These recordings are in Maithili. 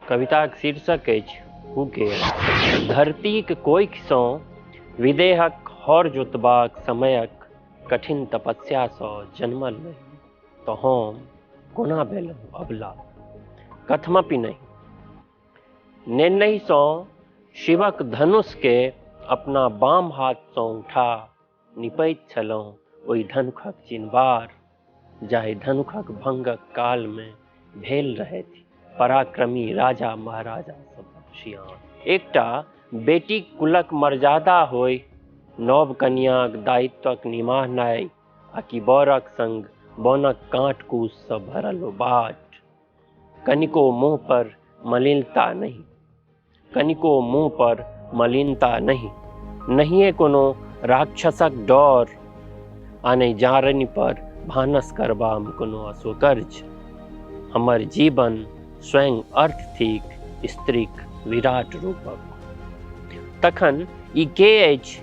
कविताक शीर्षक अछि हुकेर। धरतीक कोखिसँ विदेहक हर जोतबाक समयक कठिन तपस्यासँ जन्मल रही तऽ हम कोना भेलहुँ अबला? कथमपि नहि। नेनहिसँ शिवक धनुषकेँ अपना बाम हाथसँ उठा निपैत छलहुँ ओहि धनुखक चिनबार, जाहि धनुखक भंगक कालमे भेल रहथि पराक्रमी राजा महाराजा सभक सियान। एकटा बेटीक कुलक मर्यादा होइ, नव कनियाँक दायित्वक निमाहनाइ आ कि बरक संग बोनक काँट-कूससँ भरल ओ बाट। कनिको मुँह पर मलिनता नहि, कनिको मुँह पर मलिनता नहि, नहिए कोनो राक्षसक डर आ नहि जारनि पर भानस करबामे कोनो असौकर्य। हमर जीवन स्वयं अर्थ थिक स्त्रीक विराट रूपक। तखन ई के अछि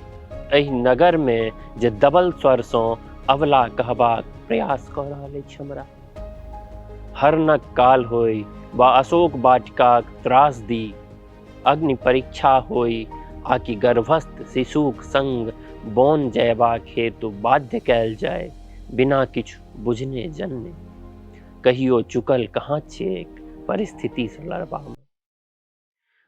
एहि नगरमे जे दबल स्वरसँ अबला कहबाक प्रयास कऽ रहल अछि हमरा? हरणक काल होइ वा अशोक वाटिकाक त्रासदी, अग्नि परीक्षा होइ आ कि गर्भस्थ शिशुक संग बोन जयबाक हेतु बाध्य कयल जाय बिना किछु बुझने जनने। कहियो चुकल कहाँ छियैक परिस्थितिसँ लड़बामे।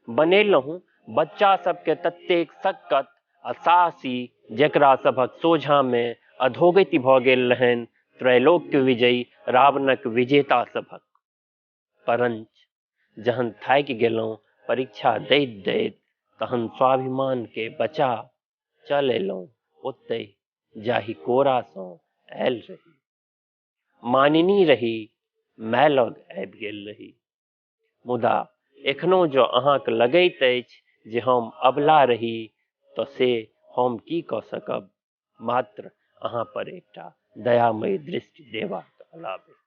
बनेलहुँ बच्चा सबके ततेक सक्कत आ साहसी जेकरा सभक सोझाँमे अधोगति भऽ गेल रहनि त्रैलोक्य विजयी रावणक विजेता सभक। परञ्च जहन थाकि गेलहुँ परीक्षा दैत दैत तहन स्वाभिमानके बचा चल अयलहुँ ओतहि जाहि कोरासँ आयल रही। मानिनी रही, माय लग आबि गेल रही। मुदा एखनो जँ अहाँक लगैत अछि जे हम अबला रही तऽ से हम की कऽ सकब, मात्र अहाँ पर एकटा दयामयी दृष्टि देबाक अलावे।